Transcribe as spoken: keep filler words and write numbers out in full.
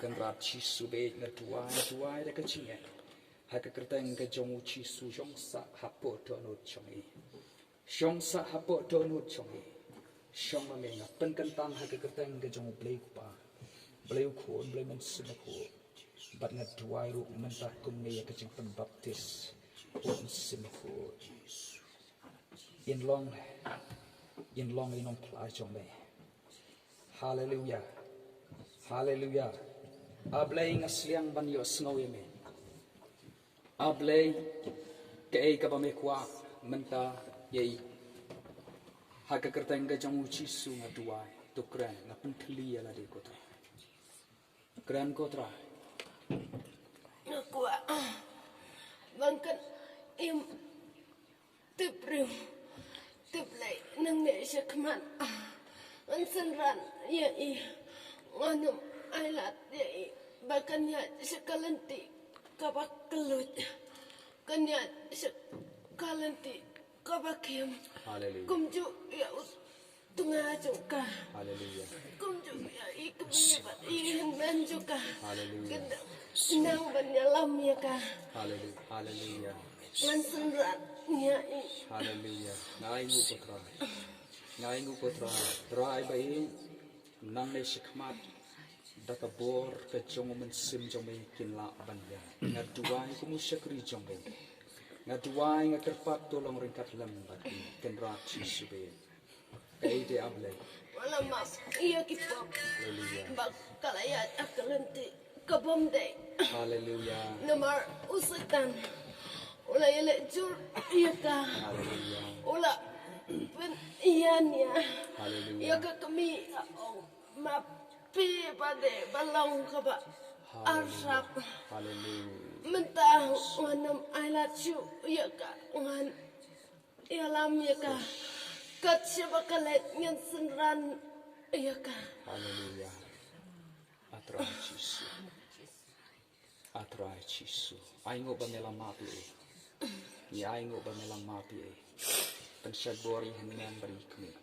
Kynrad Jisu bad nga duwai, duwai da ka jingeh. Ha ka kyrteng ka jong u Jisu, shong sah hapoh dohnud jong i. Shong sah hapoh dohnud jong i. Shong ma me, nga pynkyntang ha ka kyrteng ka jong u Blei u Kpa, Blei u Khun, Blei Mynsiem Bakhuid. Bad nga duwai ruh mynta kumne ïa ka jingpynbaptis u Mynsiem Bakhuid. In long, in long i nongphla jong me. Haleluya. Haleluya. A Blei, nga sliang ban ïohsngew ïa me. A Blei, kaei kaba me kwah mynta ïa i. Ha ka kyrteng ka jong u Jisu nga duwai. To kren, nga pynthylli ïa lade ko Trai. Kren ko Trai. Nga kwah ban kren im tip briew, tip Blei nangne shakhmat. Ngan synran ïa i. Ngan ym ailad ïa i ba kan ïaid sha ka lynti kaba kylluid, kan ïaid sha ka lynti kaba khim. Haleluya. Kumjuh ïa u tnga jong ka. Haleluya. Kumjuh ïa i kmie bad i hynmen jong ka. Haleluya. Kan nang ban ïalam ïa ka. Haleluya. Haleluya. Ngan synran ïa i. Haleluya. Nga ainguh ko Trai. Nga ainguh ko Trai. Trai ba i nangne shakhmat da ka bor ka jong u Mynsiem jong me kin lah ban ïaid. Nga duwai kum u shakri jong me. Nga duwai, nga kyrpad, to long ryngkat lem bad i, Kynrad Jisu bad. Kaei de A Blei? Wat la map ïa ki pop. Haleluya. Ba ka la ïaid ha ka lynti ka bym dei. Haleluya. Namar u Soitan u la ïaleh jur ïa ka. Haleluya. U la pynïaid ïa, haleluya, ïa ka kmie, ong, ma phi ba dei ba long kaba, haleluya, arsap. Haleluya. Mynta ngan ym ailad shuh ïa ka, ngan ïalam ïa ka. Kat shaba ka leit ngan synran ïa ka. Haleluya. A Trai Jisu. A Trai Jisu. Ainguh ba me la map ïa i. Ngi ainguh ba me la map ïa i. Pynshait bor i hynmen bad i kmie.